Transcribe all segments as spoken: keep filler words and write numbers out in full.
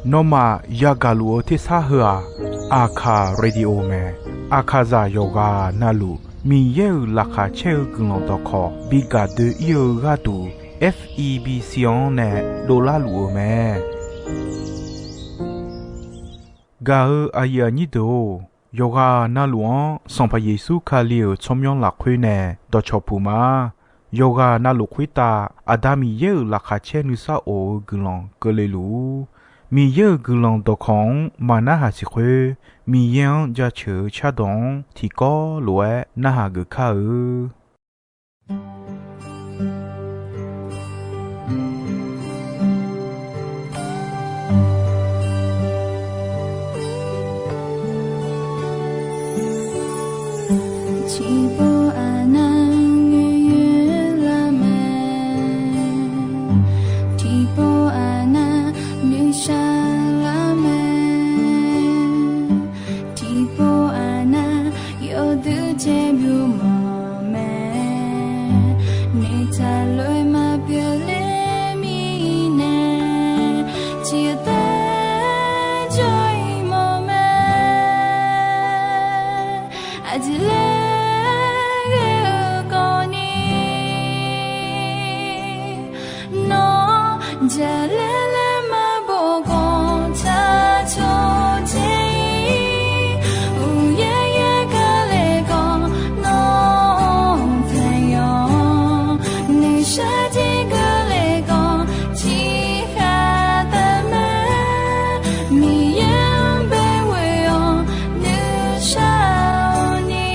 Nawmaf yagaq luf-eu tersar heu-aq, Aqkaq Radio mae. Aqkaqzaq yawqghaq navluf Miqyaer-euq laqkhaq caer-eu guiqlanq dawqkawq bi gaq doe-ir-eu gharduq, F E B C-anr nae dovlar luf-eu mae. Gaq-eu aqyuif aqnyir deuq-or, yawqghaq navluf-anr Sanqpaq Yeqsur Kali-euq tsawrmyanr lafkhoer nae dawqcawq puq ma. Yawqghaq navluf khoertav Aqda Miqyaer-euq laqkhaq caer nuisar of-eu guiqlanq keuvle luf-ur. Miqyaer-euq guiqlanq dawqkawq-anr maqnarhaq siq khoer, Miqyaer-anr jaceuq-eu cardawq-anr tiqkawv lof-aer narhaq geuf kar-eu. Tiqpov aqnav ngoer lar mae, tiqpov aqnav nuishar lar mae, tiqpov aqnav yawduq caer byov mawf mae, noeqtaq lof-aer maqpyeuf ler mirnae, tiqtaer jawr-ir mawf mae. Aqjeq laer ghae-eu kawvni, nawr jaqlaer laer maqbof khawf, tsaq cawq dzae-ir. Uqyaer yaer gar le khawf, nawr taqyawf, noeqshaq jir keuvle khawf, tiqkhaq taf mae. Miqyaer-anr baeqghoe-awr nuishar-awq ni.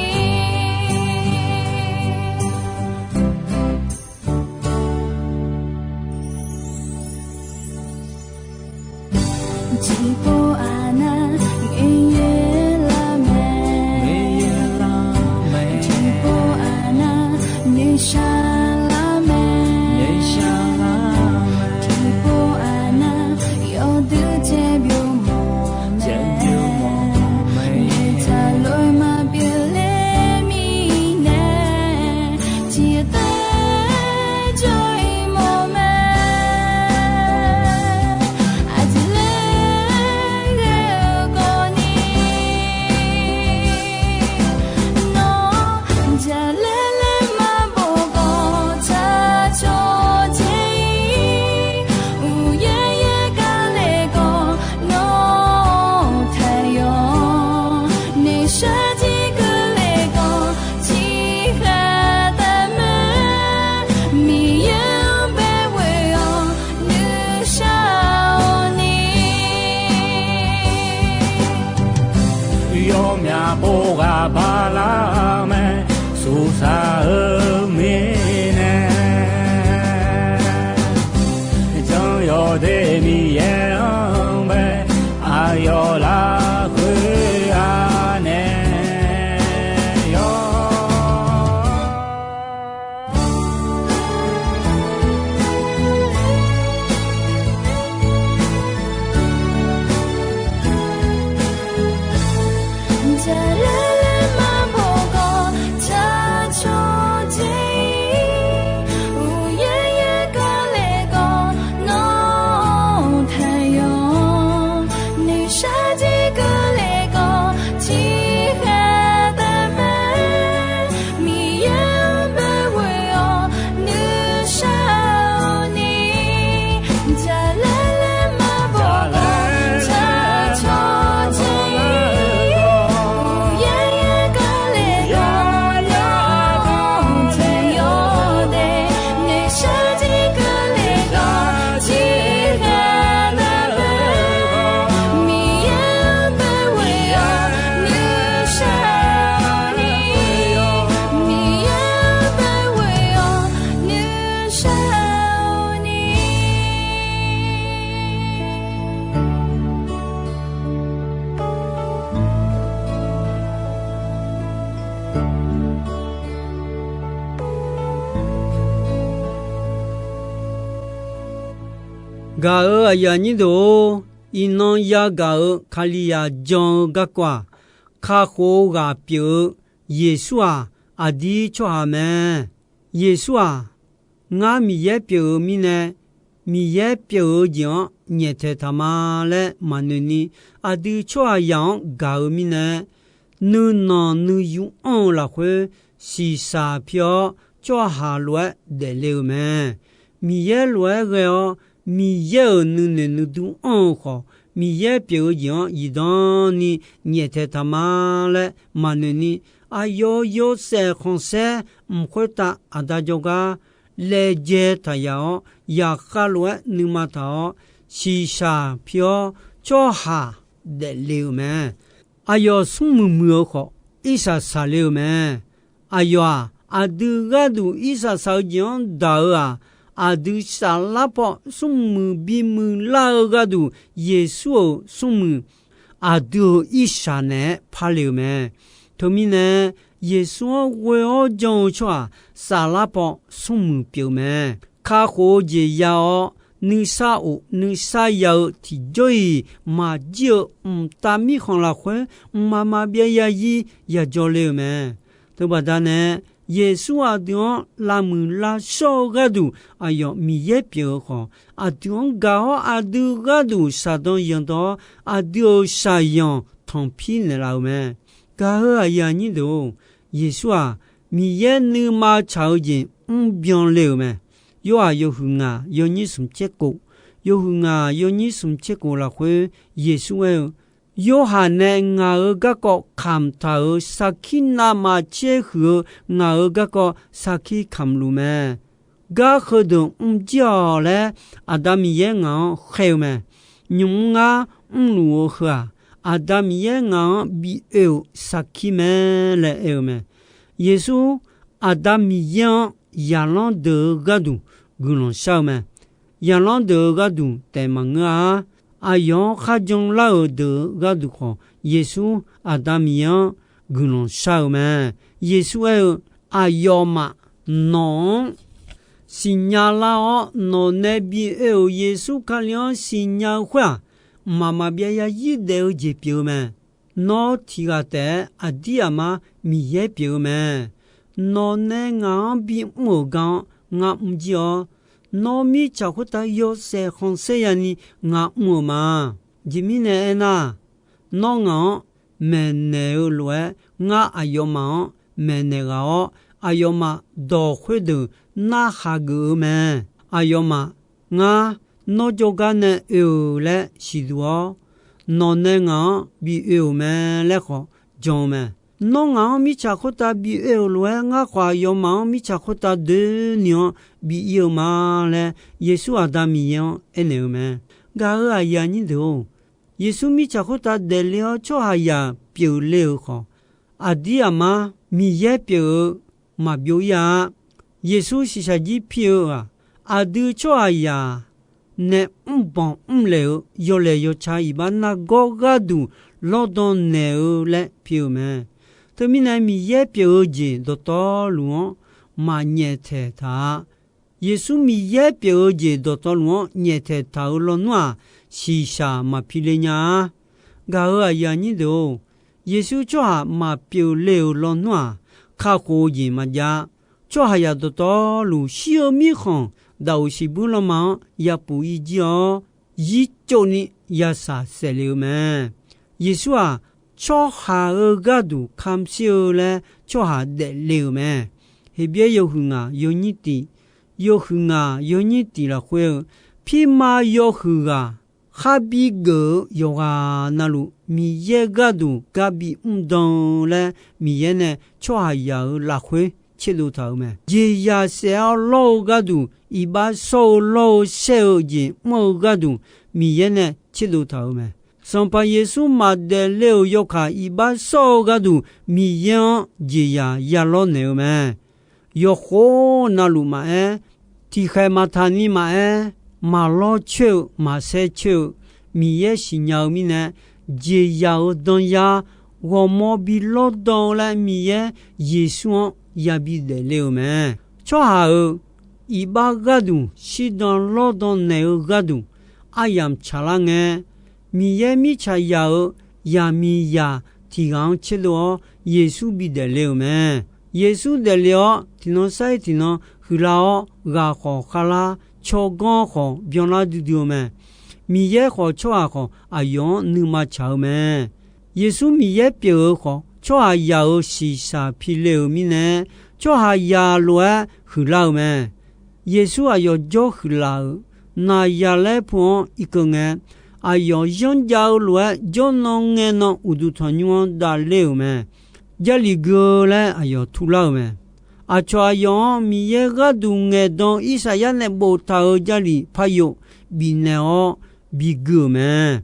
Tiqpov aqnav ngoer lar mae, tiqpov aqnav nuishar lar mae, tiqpov aqnav yawduq caer byov mawf mae, noeqtaq lof-aer maqpyeuf ler mirnae, tiqtaer jawr-ir mawf mae. Aqjeq laer ghae-eu kawvni, nawr jaqlaer laer maqbof khawf, tsaq cawq dzae-ir. Uqyaer yaer gar le khawf, nawr taqyawf, noeqshaq jir keuvle khawf, tiqkhaq taf mae. Miqyaer-anr baeqghoe-awr nuishar-awq ni. Yawmyaq bof ghaq bala mae, suqsaq-eu mirnae, jan yawdaef Miqyaer-anr bae, aqyawf lafkhoer-a nae yawr. Jaqlaer laer maqbof khawf, tsaq cawq dzae-ir. Uqyaer yaer gar le khawf, nawr taqyawf, noeqshaq jir keuvle khawf, tiqkhaq taf mae. Miqyaer-anr baeqghoe-awr nuishar-awq ni. Jaqlaer laer maqbof khawf, tsaq cawq dzae-ir. Uqyaer yaer gar le khawf, nawr taqyawf daef, noeqshaq jir keuvle khawf, tiqkhaq taf mae. Miqyaer-anr baeqghoe-awr nuishar-awq ni. Miqyaer-anr baeqghoe-awr nuishar-awq ni. Gaq-euq aqyuif aqnyir deuq-or, iqnan yagaq-euq Kalizaq jan-eu garkawv-aq, kakhof-eu ghaq pyeuf-eu Yeqsur-aq, aqdir tsawrhaq mae. Yeqsur-aq, ngar Miqyaer pyeuf-eu mirnae, Miqyaer pyeuf-eu jeq-anr nyaeftaeq taq ma laer maqnoeq ni, aqdui tsawrhaqzaq-anr gaq-eu mirnae, nuinanq nuiyu anr-eu lafkhoer, shiqshaq pi-awr tsawrhaq lof-aer daefle-eu mae. Miqyaer lof-aer ghae-awr, Miqyaer-euq nuinoeq nuidur anr-eu khawf, Miqyaer pyeuf-eu jeq-anr zifdan ni nyaeftaeq taq ma laer maqnoeq ni, aqyawf yawshaef khanqsaer mq khoertav aqda jawrgar laejae taq yaf-awr, zaqkhav lof-aer nuima taq-awr, shiqshaq pi-awr tsawrhaq daefle-euq mae. Aqyawf smrmuiq muiq-eu khawf, irshaq shaqle-euq mae. Aqyawf-aq, aqdui gharduq irshaq shaq-eu jeq-anr daq-eu-aq, aqdui saflar paw smrmuiq bimuiq lar-eu gharduq, Yeqsur-euq smrmuiq aqdui-euq irshaq naeq-aer parle-euq mae. Teumirnae, Yeqsur-anr ghoe-awr jan-eu tsawrhaq saflar paw smrmuiq pyeuf-eu mae. Kakhof-eu jeq ya-awr, nuisar of nuisar ya-eu tiqjawr-iq maqjir-eu mqtav mirkhanq lafkhoer, mqmaq maqbyav yazir yajawr le-eu mae. Teubaqda nae, Yeqsur aqdui-anr lavmuiq lavshawr-eu gharduq aqyawf Miqyaer pyeuf-eu khawf, aqdui-anr gaq-awr aqdui gharduq shaqdan yandan-awr, aqdui-euq shaqzanq tanqpir naeqlaf-euq mae. Gaq-euq aqyuif aqnyir deuq-or, Yeqsur-aq, Miqyaer nuima tsaq-eu jeq mrbyan le-euq mae. Yorhaq yawhuiq ngaq yawnyir smq tser kof, yawhuiq ngaq yawnyir smq tser kof lafkhoer Yeqsur aer-eu, Yorhaq nae ngaq-euq garkawv kamq taq-euq sarkir navmaqtser huiq-eu ngaq-euq garkawv sarkir kamq luf mae. Gar heudeuq mrjir-awq laer Aqda Miqyaer ngaq-anr khaer-eu mae. Nymq mr ngar mrluf-eu heu-aq, Aqda Miqyaer ngaq-anr bi oe-euq sarkir mae laer aer-eu mae. Yeqsur Aqda Miqyaer-anr zaqlanr deuq-eu gharduq guiqlanq shar-eu mae. Zaqlanr deuq-eu gharduq taef maqngeur-a. Aqyawf-anr kharjan lar-euq deuq-eu gharduq khawf, Yeqsur Aqda Miqyaer-anr guiqlanq shar-eu mae. Yeqsur aer-eu, Aqyawfmaf nawq-anr siqnya lar-awr, nawq nae bi oe-euq Yeqsur Kali-anr siqnya-eu khoer-aq, mqmaq maqbyav yazir daef-eu jeq pyeuf-eu mae. Nawr tiq ghaq taef-aer aqdir aqmar Miqyaer pyeuf-eu mae. Nawq nae ngaq-anr bimr-euq gar-anr ngar mrjir-awr, nawr mirtsaq khoertav yawshaef khanqsaer yani ngar mr-eu ma. Aqjeq mirnae aernar, nawr ngaq-anr maeqnaeq-eu lof-aer, ngar aqyawfmaf-anr maeqnaeq ghaq-awr, aqyawfmaf dawq khoerdeuq narhaq geuf-eu mae. Aqyawfmaf, Ngar, nawr jawrgar nae oe-euq laer siqduq-awr, nawq nae ngaq-anr bi oe-euq mae laer khawf jan-eu mae. Nawr ngaq-anr mirtsaq khoertav bi oe-euq lof-aer, ngar khawf aqyawfmaf-anr mirtsaq khoertav doeni-anr bi ir-eu ma laer, Yeqsur Aqda Miqyaer-anr aernaeq-eu mae. Gaq-euq aqyuif aqnyir deuq-or, Yeqsur mirtsaq khoertav daefle-awr tsawrhaqzaq pyeufle-euq khawf, aqdir aqmar Miqyaer pyeuf-eu maqbyov ir-a. Yeqsur shiqshaq jir pir-eu-aq, aqdui tsawrhaqzaq nae mrbanq mrlaeq-eu yawlaeq yawca iqbax nargawr gharduq lawrdan naeq-eu laer pir-eu mae. Teumirnae Miqyaer pyeuf-eu jeq dawqtawvluf-anr maqnyaef taeq taq-a. Yeqsur Miqyaer pyeuf-eu jeq dawqtawvluf-anr nyaeftaeq taq-euq lawnmr-aq, shiqshaq maqpi le nya-a. Gaq-euq aqyuif aqnyir deuq-or, Yeqsur tsawrhaq maqpyeuf le-euq lawnmr-aq, kakhof-eu jeq maqjav. Tsawrhaqzaq dawqtawvluf shir-eu mirkhanq, daqoq siqbuir lanma-anr yapuf ir jir-awr, zircovni yashaq saef le-eu mae. Yeqsur-aq, tsawrhaq-euq gharduq kamq shir-eu laer tsawrhaq daefle-euq mae. Heqbyaer yawhuiq ngaq yawnyir tiq, yawhuiq ngaq yawnyir tiq lafkhoer-eu, pirma yawhuiq ghaq kharbi geuf-eu yawqghaq navluf Miqyaer gharduq garbi mrdan-eu laer Miqyaer nae tsawrhaqzaq-euq lafkhoer tserdov taq-euq mae. Jeqzaq saef-awr lawr-eu gharduq, iqbax shawr-eu lawr-eu shaer-eu jeq mr-eu gharduq Miqyaer nae tserdov taq-euq mae. Sanqpaq Yeqsur maqdaef le-euq yawkaq iqbax shawr-eu gharduq Miqyaer-anr jeqzaq ya lawrnaeq-eu mae. Yawqkhof navluf maqaer, tiqkhaeq maqtaq ni maqaer, maqlawr coer-eu maqsaer coer-eu Miqyaer siqnya-eu mirnae, jeqzaq-euq danyar ghawqmawr bi lawrdan-eu laer Miqyaer Yeqsur-anr yabi daefle-euq mae. Tsawrhaq-euq iqbax gharduq shirdan lawrdan naeq-eu gharduq aryamq tsaqlar ngae, Miqyaer mirtsaqzaq-euq zaqmiqzaq tiq ghaq-anr tserdov-awr Yeqsur bi daefle-euq mae. Yeqsur daefle-awr tiqnan sar-ir tiqnan huiqlar-awr ghaq khawf kharlar tsawrganr khawf byanlar duidui-eu mae. Miqyaer khawf, tsawrhaq khawf, aqyawf-anr nuima tsaq-eu mae. Yeqsur Miqyaer pyeuf-eu khawf, tsawrhaqzaq-euq shiqshaq pi le-euq mirnae, tsawrhaqzaq lof-aer huiqlar-eu mae. Yeqsur aqyawf jawr huiqlaf-euq naqyaq laer pu-anr irkeuv ngae, aqyawf yanrjav-eu lof-aer jawrnan ngaenan uqduq tanqnymr-anr davler-euq mae. Jarlif gui-eu laer aqyawf turlar-euq mae. Aqcawq aqyawf-anr Miqyaer gharduq ngaeqdan Irsaqyar nae boftaq-euq Jarlif paryov bifnaeq-awr bigui-euq mae.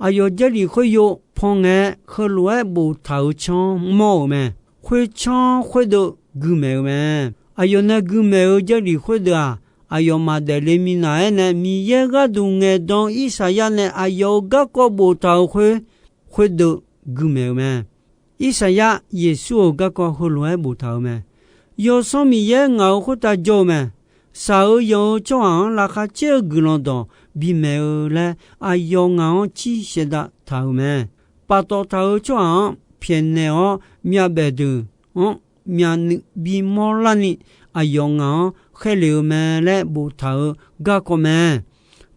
Aqyawf Jarlif khoeryov pan ngae, heulof-aer boftaq-euq canr mawr-euq mae. Khoercanr khoerdeuv guimaeq-eu mae. Aqyawf nae guimaeq-eu Jarlif khoerdeuv-aq, aqyawfmaf daefle minav-aer nae Miqyaer gharduq ngaeqdan Irsaqyar nae aqyawf-euq garkawv boftaq-euq khoer, khoerdeuv guimaeq-eu mae. Irsaqyar Yeqsur-euq garkawv heulof-aer boftaq-euq mae. Yawsanr Miqyaer ngaq-euq khoertav jawr-eu mae. Shaq-eu yanq-eu tsawrhaq-anr laqkhaq caer-eu guiqlanq dawq bimaeq-eu laer, aqyawf ngaq-anr cir shaevdav taq-euq mae. Paftawf taq-euq tsawrhaq-anr pyaeqnaeq-awr myavbaef deuq-anr myavnuiv bimawr larni, aqyawf ngaq-anr khaerlef-eu mae laer boftaq-euq garkawv mae.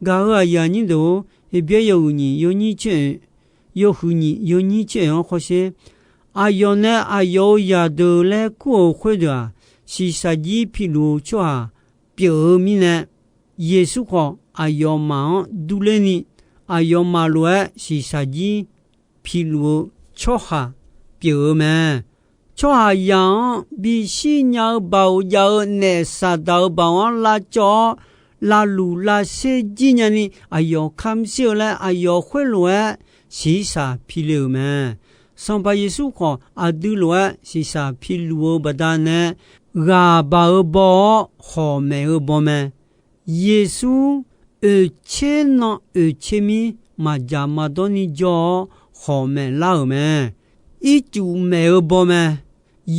Gaq-euq aqyuif aqnyir deuq-or, Heqbyaer yawhuiq nyiq yawnyir tser-oe, yawhuiq nyiq yawnyir tser-oe-anr hawsher. Aqyawf nae aqyawf-euq zaqdeuq laer kur-euq khoerdeuq-aq, shiqshaq jir piluf-eu tsawrhaq pyeuf-eu mirnae, Yeqsur khawf aqyawfmaf-anr durler ni, aqyawfmaf lof-aer shiqshaq jir piluf-eu tsawrhaq pyeuf-eu mae. Tsawrhaqzaq-anr bishir nya-eu baoq jav-eu naef Saqdaq-euq baoq-anr lavcawv-awr, lavluq lavsher jir nyani aqyawf kamq shir-eu laer aqyawf khoerlof-aer shiqshaq pile-euq mae. Sanqpaq Yeqsur khawf aqdui lof-aer shiqshaq piluf-eu baqdanae, ghaq baq-eu baw-awr hawq maef-eu baw mae. Yeqsur oeqtser nan oeqtser mir maqdzaq maqdawr ni jawr-awr hawq maef lar-euq mae. Ircuf maef-eu baw mae.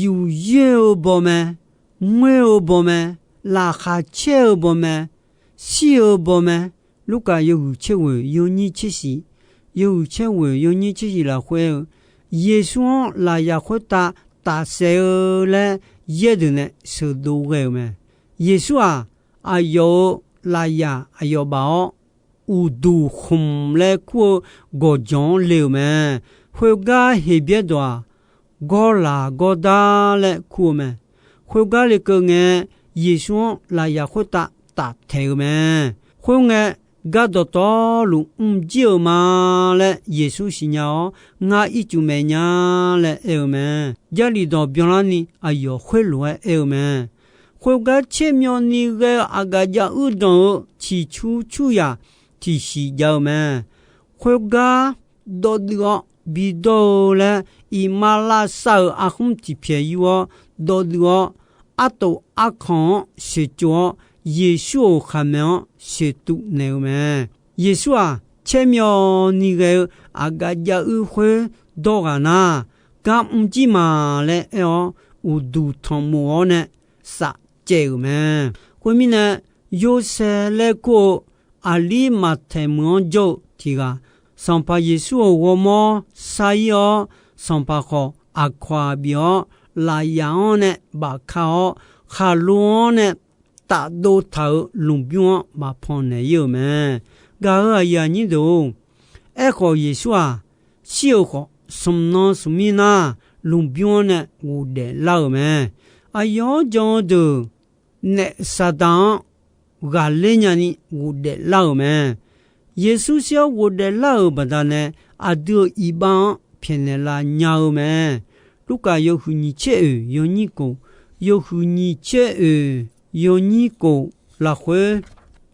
Yuf yoer-eu baw mae. Ngoer-eu baw mae. Laqkhaq caer-eu baw mae. Shir-eu baw mae. Lurkaf yawhuiq tser ghoeq yawnyir tser shif, yawhuiq tser ghoeq yawnyir tser shif lafkhoer-eu, Yeqsur-anr lafyaq khoertav tafsaef-eu laer yaer deuq nae sheuqdov ghae-euq mae. Yeqsur-aq, aqyawf-euq lafyaq aqyawf baf-awr, uqduq khmq laer kur-eu gawqjawq-anr le-euq mae. Khoergar Heqbyaer dawq-aq, gawrlaq gawrdar laer kur-eu mae. Khoergar lekeuv ngae, Yeqsur-anr lafyaq khoertav taftaeq-eu mae. Khoerngae, gar dawqtawvluf mrjir-euq ma laer Yeqsur siqnya-awr, ngar ircuf maeq nya laer aer-eu mae. Jarlif dawq byanlarni aqyawf khoerlof-aer aer-eu mae. Khoergar tsermyawvni ghae-eu aqgaf jav uir danq-eu ciqcur curyaq tiqsiq jav-eu mae. Khoergar dawvduv-awr bidawr-eu laer, iqmalavshav-euq arkhmr tiqpyaeq yur-awr dawvduv-awr, artof arkanq-anr sheuqcov-awr, Yeqsur-euq khaqmae-anr sheuqtuv naeq-eu mae. Yeqsur-aq, tsermyawvni ghae-eu aqgaf jav uir khoer dawr ghaq nar, gar mrjir ma laer aer-awr, uqduq tanqmof-awr nae safcaev-euq mae. Khoermirnae, Yorsaev laer kur-eu Aqlir Maqtaeq meuq-anr jawr-eu tiq ghaq, Sanqpaq Yeqsur-euq ghawrmawr sar-ir-awr, Sanqpaq khawf aqkawq-aq bif-awr, lafyaq-anr nae bafka-awr, khaqlo-anr nae tafdov taq-euq lmqbymr-anr maqpan naeq-ir-euq mae. Gaq-euq aqyuif aqnyir deuq-or, aerkhawf Yeqsur-aq, shir-euq khawf, smq nan smq mir nar, lmqbymr-anr nae ghofdaef lar-euq mae. Aqyawf-anr jan-eu deuq, naef Saqdaq-anr ghaqler nyani ghofdaef lar-euq mae. Yeqsur shir-awr ghofdaef lar-euq baqdanae, aqdui-euq iqbax-anr pyaeqnaeq lav nya-eu mae. Lurkaf yawhuiq nyiq tser oeq yawnyir kof, yawhuiq nyiq tser oeq yawnyir kof lafkhoer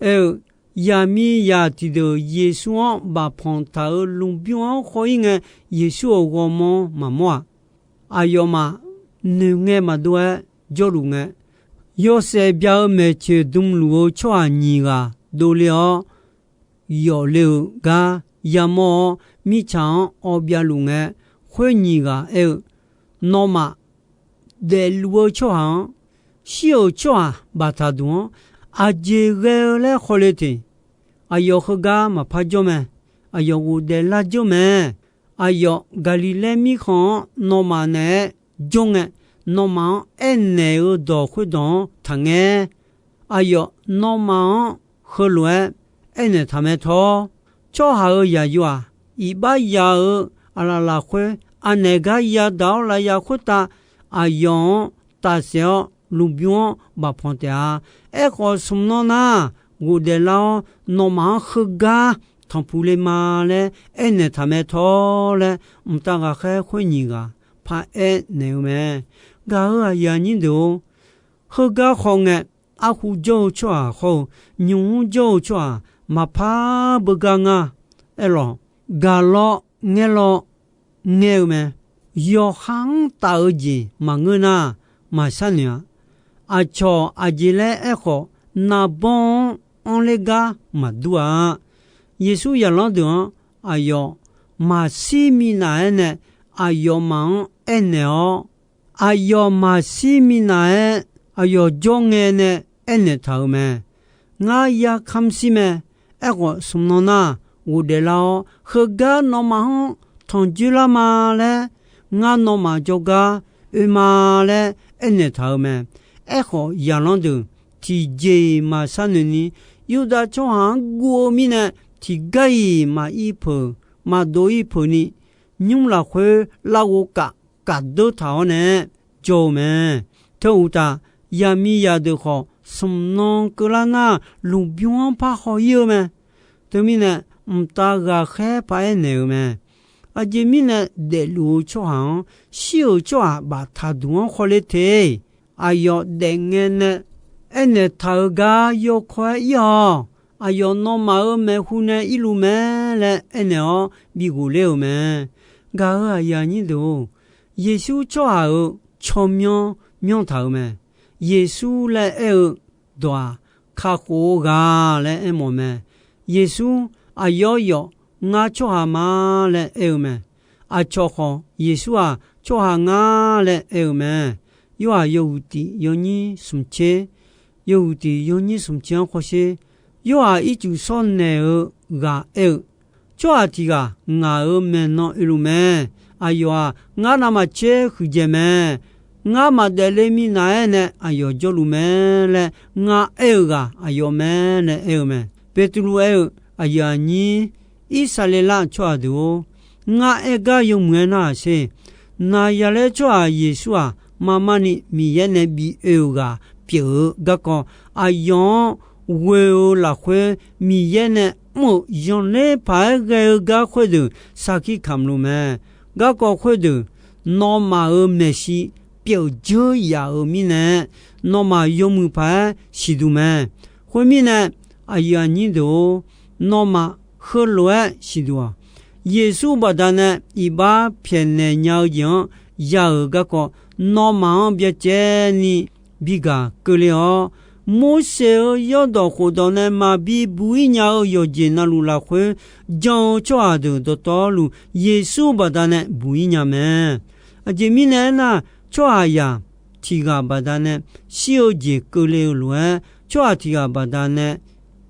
aer-eu, yaqmiqzaq tiqdeuq Yeqsur-anr bafpanq taq-euq lmqbymr-anr khaw-ir ngae, Yeqsur-euq ghawrmawr maqmawr-aq, aqyawfmaf noeqngae maqdov-aer jawrluf ngae, yawshaef bya-eu maeqtsoeq dmluf-eu tsawrhaq nyiq ghaq dovle-awr, yawfle-euq gar yamawr-awr, mirtsaq-anr awv byavluf ngae, khoer nyiq ghaq aer-eu, Nawmaf daefluf-eu tsawrhaq-anr, shir-euq tsawrhaq baftaq duq-anr aqjeq ghae-eu laer khawle teq. Aqyawf heugar maqpar jawr mae. Aqyawf ghofdaef lar jawr mae. Aqyawf Gaqliqlaer mirkhanq-anr nawmaf naeq-aer jawr ngae, nawmaf-anr aernaeq-eu dawq khoerdawq-anr taqngae. Aqyawf nawmaf-anr heulof-aer aernaeq taq mae tawr, tsawrhaq-euq zaqyo-aq, iqbax ya-euq aqlaf lafkhoer aqnaeq gar yadaq-awr lafyaq khoertav, aqyawf-anr tafsaef-awr lmqbymr-anr bafpanq taef-a. Aerkhawf, smq nan nar, ghofdaef lar-awr, nawmaf-anr heugar tanqpuq le ma laer aernaeq taq mae tawr laer, mqtav ghaqkhaer khoer nyiq ghaq paraer naeq-eu mae. Gaq-euq aqyuif aqnyir deuq-or, heugar khawf ngae, arhu jawr-eu tsawrhaq hawr-eu, nymq mr jawr-eu tsawrhaq maqpar beugar ngar. Aerlawq, gaq lawr ngaer lawr ngaer-eu mae. Yawqha-anr taf-eu jeq maqngeur nar, maqsharnoeq-a. Aqcawq aqjeq laer aerkhawf, narbanr-anr anrler gar maqdur-a. Yeqsur zaqlanr deuq-anr aqyawf maqshir minav-aer nae aqyawfmaf-anr aernaeq-awr, aqyawf maqshir minav-aer aqyawf jawr ngae nae aernaeq taq-euq mae. Ngar ya kamr shir mae. Aerkhawf, smq nan nar, ghofdaef lar-awr, heugar nawmaf-anr tanqjoer lar ma laer, ngar nawmaf jawrgar oe ma laer aernaeq taq-euq mae. Aerkhawf, zaqlanr deuq tiqjeq-iq maqsharnoeq ni, Yurdav tsawrhaq-anr guv-eu mirnae, tiqgar-iq maqir peuq, maqdov-ir peuq ni, nymr lafkhoer larghov kaf kaf deur taq-awr nae jawr-eu mae. Teu uqtaf, yaqmiqzaq deuq khawf, smq nan keuvlar nar, lmqbymr-anr par haw-ir-eu mae. Teumirnae, mqtav ghaqkhaer paraer naeq-euq mae. Aqjeq mirnae daefluf-eu tsawrhaq-anr, shir-euq tsawrhaq baftaq duq-anr khawle te. Aqyawf daefngae nae aernaeq taq-euq gar yawkawr-aer ir-awq. Aqyawf nawmaf-euq maeqhu nae irluf mae laer aernaeq-awr bi ghofler-euq mae. Gaq-euq aqyuif aqnyir deuq-or, Yeqsur tsawrhaq-euq tsawrmyanr myanr taq-euq mae. Yeqsur laer aer-eu dawq-aq, kakhof-eu ghaq laer aermawf mae. Yeqsur aqyawf yawf ngar tsawrhaq ma laer aer-eu mae. Aqcawq khawf, Yeqsur-aq tsawrhaq ngar laer aer-eu mae. Yorhaq yawhuiq tiq yawnyir smq tser, yawhuiq tiq yawnyir smq tser-anr khawf sher. Yorhaq ircuf shawr naeq-eu ghaq aer-eu, tsawrhaq tiq ghaq ngaq-euq maeqnan oeluf mae. Aqyawf-aq, ngar navmaqtser huiqdzaeq mae. Ngar maqdaef le minav-aer nae aqyawf jawrluf mae laer ngar aer-eu ghaq aqyawf mae laer aer-eu mae. Beqtuvluv aer-eu, aqyuif aqnyir Irsaqleqlav tsawrhaq deuq-or, ngar aer gar yawmuiq-aer narhaq sher. Naqzaqlaer tsawrhaq Yeqsur-aq, marmar ni Miqyaer nae bi oe-euq ghaq pyeuf-eu garkawv, aqyawf-anr ghoe-eu lafkhoer Miqyaer nae mr-euq zanqler paq-aer ghae-eu gar khoerdeuq sarkir kamq luf mae. Garkawv khoerdeuq nawmaf-euq maeqshi pyeuf dzeur yaf-euq mirnae, nawmaf yawmuiq paq-aer siqduq mae. Khoermirnae, aqyuif aqnyir deuq-or, nawmaf heulof-aer siqduq-awq. Yeqsur baqdanae iqbax pyaeqnaeq nya-eu jeq-anr ya-euq garkawv, nawmaf-anr byacaevni bi gaq keuvle-awr, Morseq-euq yawrdawq khofdawq nae maqbi buq-ir nya-eu yawqjeq navluf lafkhoer jan-eu tsawrhaq deuq dawqtawvluf, Yeqsur baqdanae buq-ir nya mae. Aqjeq mirnae aernar, tsawrhaqzaq tiq ghaq baqdanae shir-eu jeq keuvle-eu lof-aer, tsawrhaq tiq ghaq baqdanae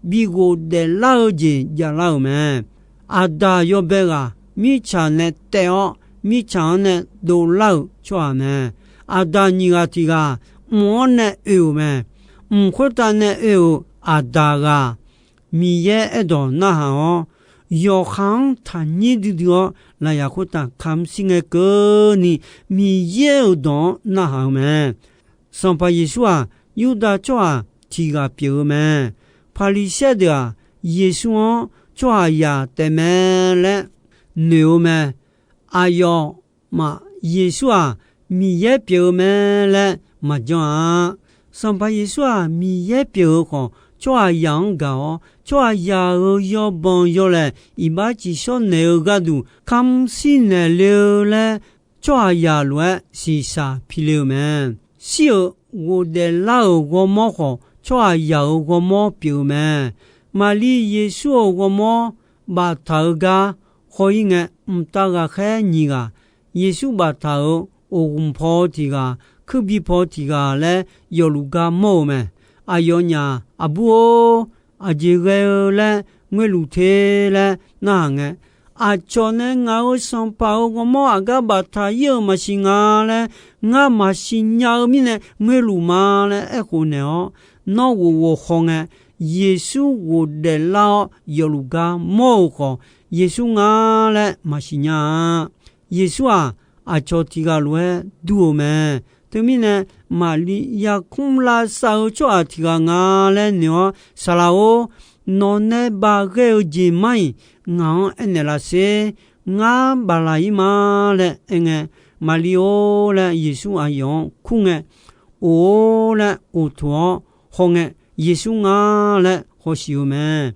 bi ghofdaef lar-eu jeq javlar-euq mae. Aqdaq yawbae ghaq mirtsaq nae taev-awr, mirtsaq-anr nae dovlar-euq tsawrhaq mae. Aqdaq nyiq ghaq tiq ghaq mq-anr nae oe-euq mae. Mq khoertav nae oe-euq aqdaq ghaq Miqyaer aerdawq narhaq-awr, yawqha-anr taqnyir duidui-awr lafyaq khoertav kamq shir ngae keuvni, Miqyaer-euq dawq-anr narhaq-eu mae. Sanqpaq Yeqsur-aq, Yurdav tsawrhaq tiq ghaq pyeuf-eu mae. Paqliqsaer deuq-aq, Yeqsur-anr tsawrhaqzaq taef mae laer noeq-eu mae. Aqyawfmaf Yeqsur-aq, Miqyaer pyeuf-eu mae laer maqjan-a. Sanqpaq Yeqsur-aq, Miqyaer pyeuf-eu khawf, tsawrhaqzaq-anr gaq-awr, tsawrhaqzaq-euq yawbanq yawlaeq iqbax ciqshawr naeq-eu gharduq kamq shir naeq le-eu laer, tsawrhaqzaq lof-aer shiqshaq pile-eu mae. Shir-euq ghofdaef lar-euq ghawrmawr khawf, tsawrhaqzaq-euq ghawrmawr pyeuf-eu mae. Maqlir Yeqsur-euq ghawrmawr baftaq-eu gar haw-ir ngae, mqtav ghaqkhaer nyiq ghaq, Yeqsur baftaq-euq oqghmq paw-eu tiq ghaq, kuirbi paw-eu tiq ghaq laer yawfluf gar mawr-eu mae. Aqyawfnyaf, Aqbur-or, aqjeq ghae-eu laer ngoerluf te laer narhaq ngae, aqcawq nae ngaq-euq sanqpaq-euq ghawrmawr aqgar baftaq-ir-euq maqsiq nga laer ngar maqsiq nya-eu mirnae ngoerluf ma laer aerkhof naeq-awr, nawr ghof ghof haw ngae, Yeqsur ghofdaef lar-awr yawfluf gar mawr-euq khawf, Yeqsur nga laer maqsiq nya-a. Yeqsur-aq, aqcawq tiq ghaq lof-aer dur-eu mae. Teumirnae, Maqliv yarkmr lavsav-eu tsawrhaq tiq ghaq nga laer noeq-awr, Saqlaq-or, nawq nae baq ghae-eu jeq mar-iq ngaq-anr aernaeq lavsher. Ngar baqlaq-ir ma laer aerngae, Maqliv-or laer Yeqsur aqyawf-anr kur ngae, of-or laer of toq-awr hawngae, Yeqsur nga laer hawsiq-eu mae.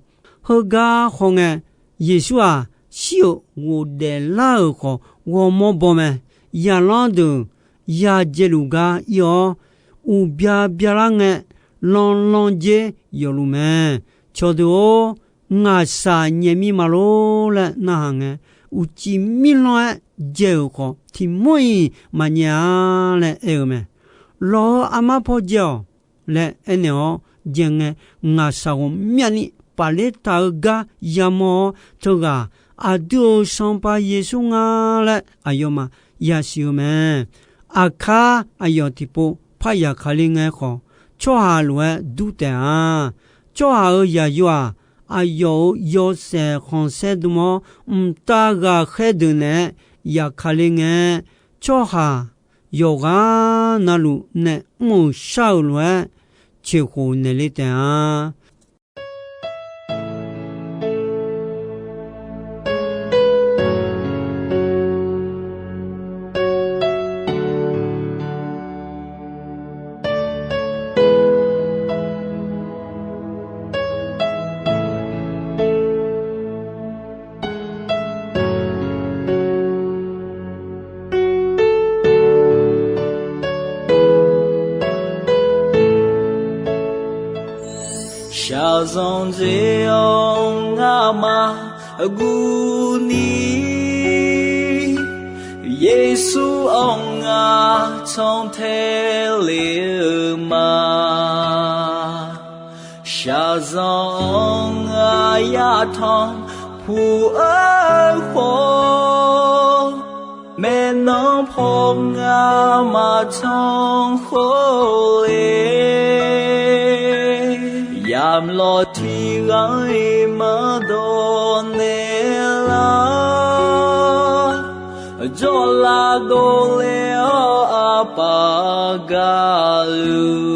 Heugar hawngae, Yeqsur-aq, shir-euq ghofdaef lar-euq khawf ghawrmawr baw mae. Zaqlanr deuq ya dzaeluf gar ir-awr, uqbya byalar ngae, lanlan dzer yawfluf mae. Cawqdeuq-or, ngaqshaq nyaef mir ma lor laer narhaq ngae, uqcif mirlanr-aer dzae-euq khawf, tiq mawr-iq maqnyaef-a laer aer-eu mae. Lawq-eu armar paw dzae-awq laer aernaeq-awr dzae ngae, ngaqshaq ghawqmyani pafler taq-eu gar yamawr-awr, teughaq aqdui-euq Sanqpaq Yeqsur nga laer aqyawfmaf yasiq-eu mae. Aqkar aqyawf tiqpov parya kale ngae khawf, tsawrhaq lof-aer dur taef-a. Tsawrhaq-euq yaqyo-aq, aqyawf-euq yawshaef khanqsaer dm-awr, mqtav ghaqkhaer deuq naeq-aer yaqkale ngae, tsawrhaq yawqghaq navluf nae mr-euq shar-euq lof-aer ceqkhof naeqle taef-a. Shaqzanq dzae-awr ngamaf guvni, Yeqsur-anr ngar cantae le-eu ma. Shaqzanq-anr ngar yatanq puq-eu khawf, maeqnan paw ngar maqtanq khawf le. Yamlawq tiq ghaq-iq maqdawq naeqlar, jawrlav dovle-awr arpaf gaqluf,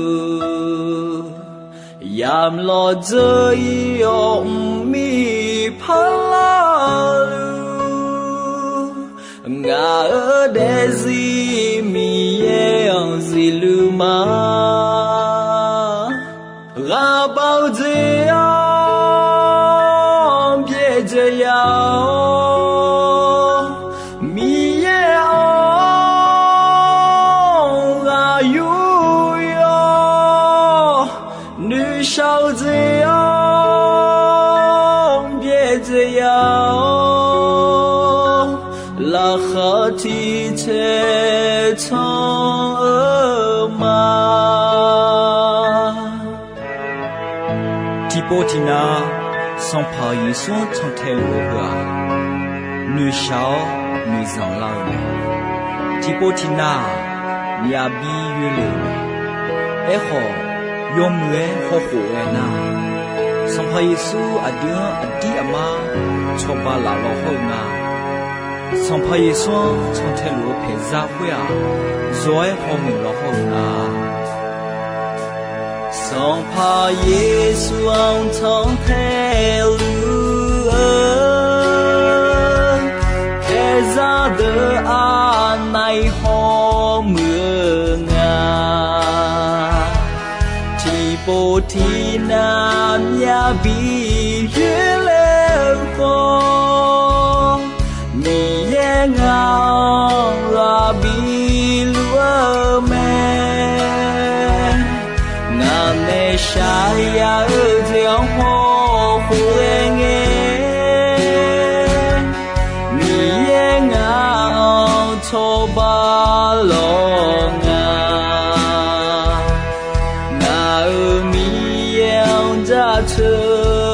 yamlawq dzeur-ir-awr mqmir parlar-eu, ngaq-euq daefzir Miqyaer-anr zifluf ma. Ghaqbaq-eu jeq-anr byaerdzae ya-awr, Miqyaer-anr ghaq yur yawr, noeqshaq-eu jeq-anr byaerdzae ya-awr, laqkhaq tiq caer can-eu ma. Tiqpov tiqnav, Sanqpaq Yeqsur-anr cantae luf-eu heu-aq, noeqshaq-awr noeqzanq lar-eu mae. Tiqpov tiqnav-aq, myavbi yoerle-euq mae. Aerkhawf, yawmuiq-aer hawkhof ghae nar, Sanqpaq Yeqsur aqdui-anr aqdir aqmar cawba laf law hawr-eu nga. Sanqpaq Yeqsur-anr cantae luf-eu paeqzar khoer-aq, zawq-aer hawmuiq law hawr-eu nga. Sanqpaq Yeqsur-anr cantae luf-eu paeqzar deuq aqnav-iq hawmuiq-eu nga. Tiqpov tiqnav myavbi yoerle-eu khawf, Miqyaer ngaq-anr ghaq biluf-eu mae. Ngaq nae shaqzanq ya-eu jeq-anr hawkhof ghae ngae, Miqyaer ngaq-anr cawba lawq nga. Ngaq-euq Miqyaer-anr jaceuq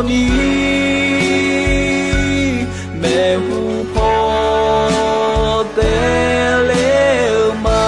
ni maeqhu paw taev ler-eu ma.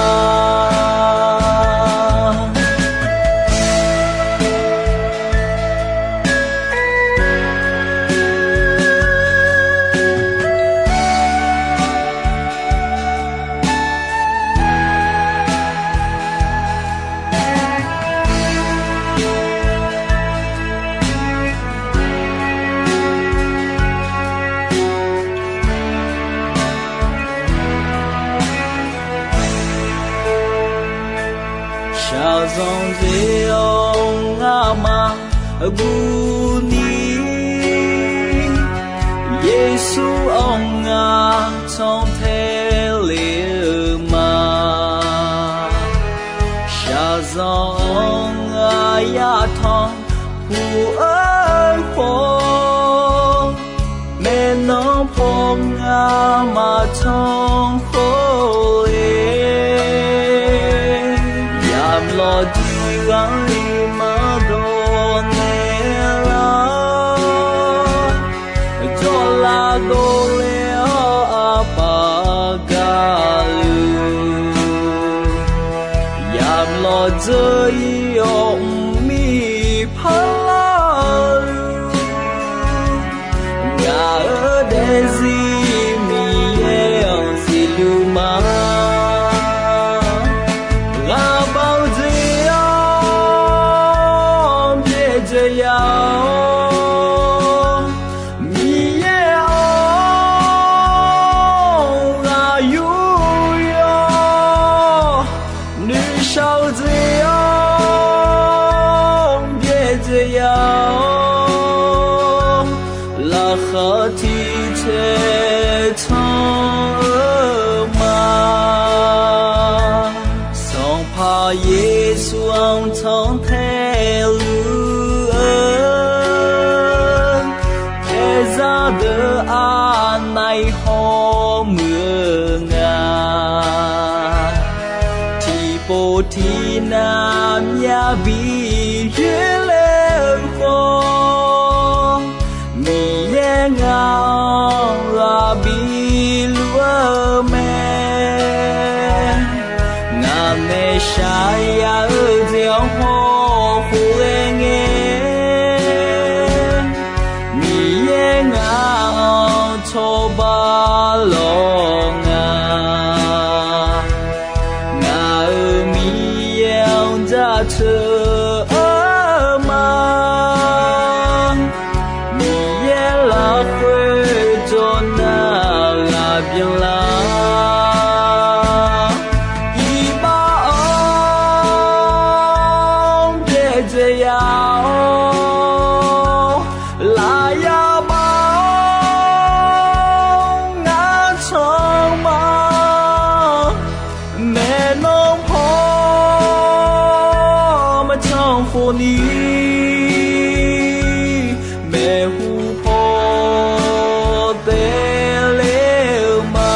Shaqzanq dzae-awr ngamaf guvni, Yeqsur-anr ngar can tae le-eu ma. Shaqzanq-anr ngar yatanq puq-eu khawf, maeqnan paw ngar maqtanq khawf-e, yamq lawqdiq ghaq-iq maqdawq naeq lar, jawrlav dovle-awr arpaf gaqluf, yamq lawqdzeur-ir-awr mqmir parlar-eu, ngaq-euq daefzir Miqyaer-anr zifluf ma. Ghaqbawq dzae-awr byaerdzae ya-awr, Miqyaer-anr ghaq yur yawr, noeqshaq-eu dzae-awr byaerdzae ya-awr, laqkhaq tiq caev can-eu ma. Sanqpaq Yeqsur-anr can tae luf-eu, taerzar deuq arnav-iq hawmuiq-eu nga. Tiqpov tiqnav myavbi yoerler-eu khawf, Miqyaer ngaq-anr ghaq biluf-eu mae. Ngaq nae shaqzanq-eu jeq-anr hawkhof ghae ngae, Miqyaer ngaq-anr cawba lawq nga. Ngaq-euq Miqyaer-anr jaceuq-eu ma. Miqyaer lafkhoer jawr nar ghaq byanlar, iqbax-anr byaerdzae ya-awr, lafyaq baf-awr ngar can ma. Maeqnan paw maqcan khofni, maeqhu paw taev ler-eu ma.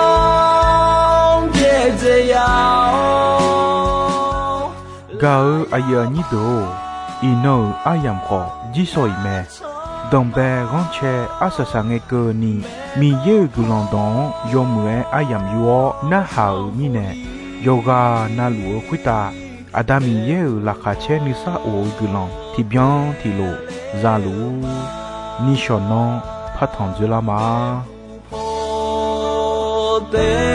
Iqbax-anr byaerdzae ya-awr. Gaq-eu aqyuif aqnyir deuq-or, iqnan-euq aryamq khawf jirshaw-iq mae. Danqbae ghanrcae arsaq saq ngae keuvni, Miqyaer-euq guiqlanq dawq-anr yawmuiq-aer aryamq yur-awr narhaq-euq mirnae, yawqghaq navluf-eu khoertav Aqda Miqyaer-euq laqkhaq caer nuisar of-eu guiqlanq tiqbyan tiqlof za luf-ur. Nishawq nanr partanq dzoerlar ma. Paw tae